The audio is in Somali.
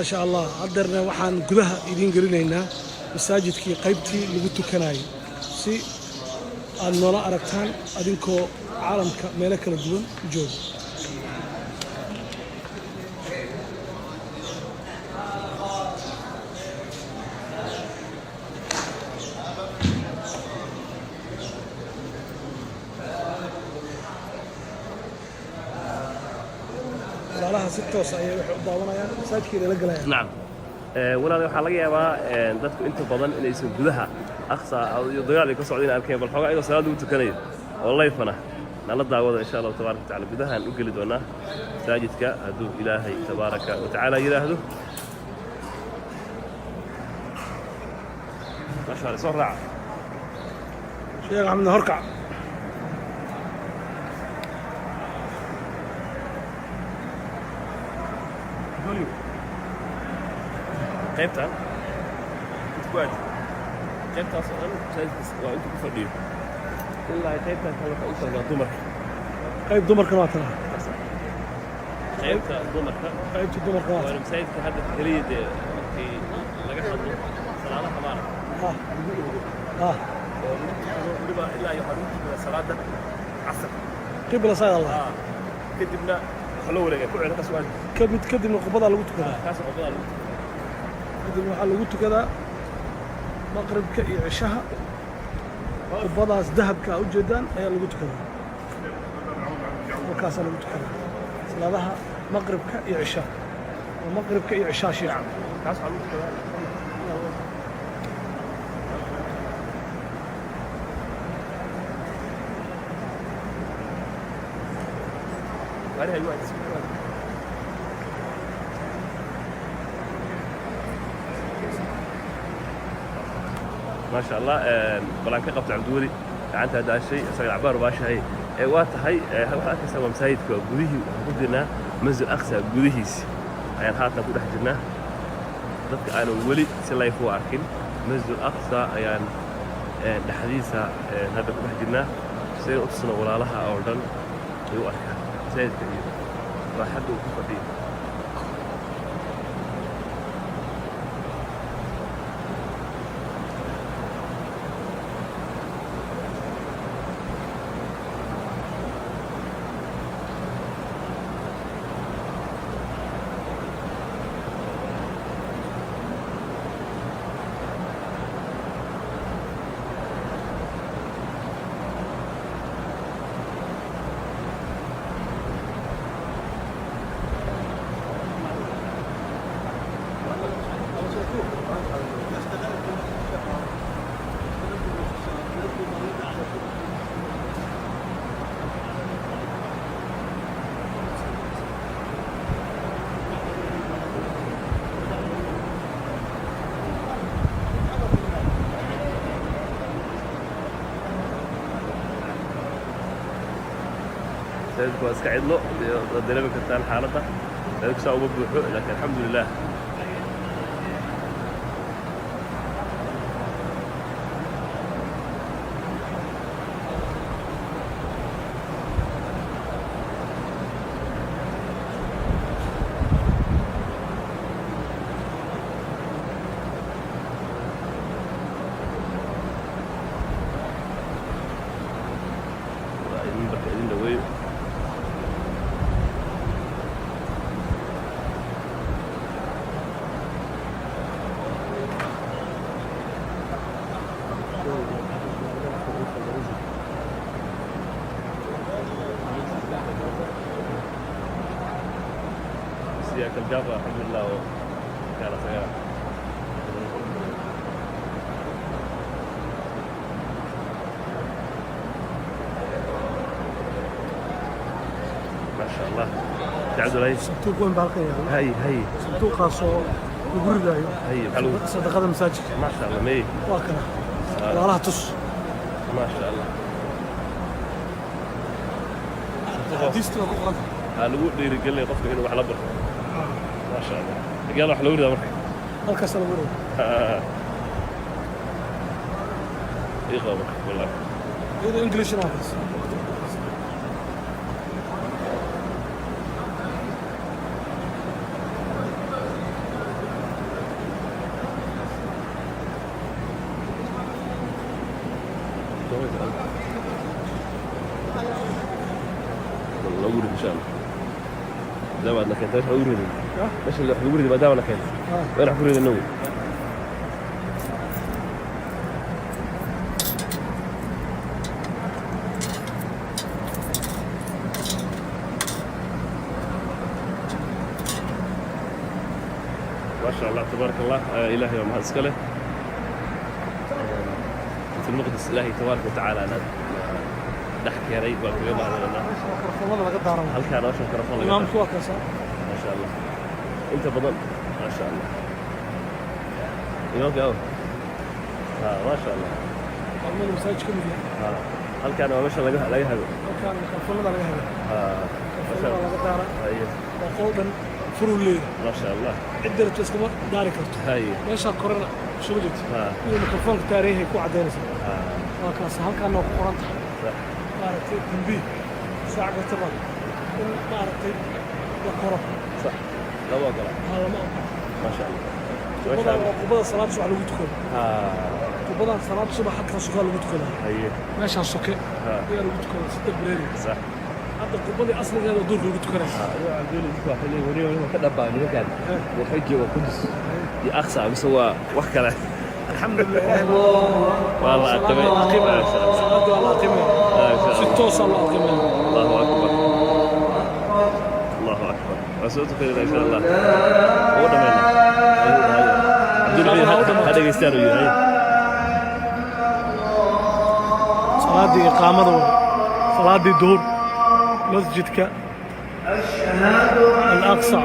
Maasha Allah. Haddeerna waxaan gudaha idiin gelinaynaa masaajidkii, qaybtii lagu tukanayay, si aad noola aragtaan adinkoo caalamka meelo kala duwan jooga. Walaalaha si toos ayay waxay u daawanayaan masaajidkii la galayaan. Nacam. Walaal, waxaa laga yaabaa dadku inta badan inaysan gudaha Aqsa iyo dagaal ay ka socda in arkeen, bal xoogaa iyadoo salaad lagu tukanayo oo live-na nala daawada, insha Allahu tabaaraka watacala. Gudahaan u geli doonaa masaajidka hadduu Ilaahay tabaaraka wa tacaala yidhaahdo. Masha Allah, soo raaca. Sheekh Axmed, horkac. Qaybtan inta ku aadi, qaybtaas oo dhan masaajidka waa intuu ku fadhiyo, ilaa qaybtan kale waxaa u talagalaa dumarka. Qayb dumarkana waa tanaa. Qaybta dumarka. Qaybta dumarka waa. Waana masaajidka hadda keliya dee markii laga hadlo salaadaha maaragta lagu oogo oo lagu tukado weliba, ilaa iyo waxaa lagu tukadaa salaada casar. Qibla side Allah. Kadibna waxaa loo wareegaa ku celi kaas waa. Kamid kadibna qubadaa lagu tukadaa. Kaas qubbadaa lagu tukadaa. Kadib waxaa lagu tukadaa maqribka iyo cishaha. Qubadaas dahabka aa ujeedaan ayaa lagu tukadaa. Halkaasaa lagu tukadaa salaadaha maqribka iyo cishaha, waa maqribka iyo cishaha, shiica. Kaas waxaa lagu tukadaa. Gaariga igu aadis. Maasha Allah, balaan ka qabta Cabdiweli gacantaa daashay, isaga cabaar baashahay ee waa tahay. Waxaad arkaysaa waa masaajidka, waa gudihii. Waxaan ku jirnaa Masjid Aqsa gudihiisi ayaan haatan ku dhex jirnaa. Dadka aanan weli si live u arkin Masjid Aqsa ayaan dhexdiisa hadda ku dhex jirnaa, si aynu u tusno walaalaha oo dhan ay u arkaan masaajidka iyo raaxadda uu ku fadhiyo. Masaajidku waa iska cidlo, waad dareemi kartaan xaaladda. Masaajidku saa uma buuxo, laakiin alxamdulilah. Waa mimbarka idin dhaweeyo. Siya kaljaaba, alxamdulilah, oo kaala sagala. Maasha Allah, Cabdulahi. Sanduuq weyn baa halkan yaalla. Hay hay. Sanduuqaasoo lagu ridaayo hay, maxaa lagu sadaqada masaajidka. Maasha Allah, mey. Waa kana, walaalaha tus. Maasha Allah. Xadiistii waa ku qoran. Waxaa lagu dhiirigelinaya qofka inuu wax la barto. Maasha Allah, xageela wax loogu ridaa marka? Halkaasa lagu ridaa. Ii qabo marka, wallahi. Iyadoo Englishna waa kaas. Toban. Lagu rido insha Allah, maadaama aadna keentay meesha lagu rido, meesha wax lagu rido, maadaama na keentay, waa in wax ku ridano wey. ما شاء الله تبارك الله. إلهي وما iska leh بيت المقدس. إلهي تبارك وتعالى na dhex keenay, baan kaga mahadinaynaa. Meesha mikrofoonada laga daaro. Halkaan meesha mikrafoon laga Imaamku waa kaasa. ما شاء الله, inta badan ما شاء الله imaamka aw ha, ما شاء الله. Maalmada masaajid ka mid yahay. Ha, halkaan waa meesha laga hago. Halkaan mikrofoonada laga hago. Ha, ما شاء Mikrofoonada الله. laga daara. Haye. Waa qol dhan furuu leeyahay. ما شاء الله. Cidda rabto iskama daari karto. Meeshaa korena soo jirto inuu mikrofoonka taaran yahay ku caddaynaysa. Waa kaas, halkaana waa ku qoran tahay. Maaragtay, tambiih saac kastaba in maaragtay la koro. صح, lama ogola. Haa, lama ogola. ما شاء الله. Qubadan waa qubada salaad subax lagu tukado. Qubadan salaad subax halkan sukaa lagu tukadaa. Meeshaan soke ayaa lagu tukadaa sida bareeri. Hadda qubadii asligeeda oo duurka lagu tukanaya. Adigo Cabdul, idinku waxay leeyihiin weli weli ka dhabaa nimankan, waxay jooga Qudus iyo Aqsa mise waa wax kale? Alxamdulilah, ilaahay. Waa la aqimay. Salaada la aqimaya. ما شاء الله. Salaada waa la aqimaya. ما شاء Si الله. toosaa loo aqimaya. الله أكبر, الله أكبر. وسوف خير إن شاء الله. هو دمنا عبد الله, هذا يستاهل هاي. Salaadii iqaamada waay, salaadii duhur, masjidka Al Aqsa.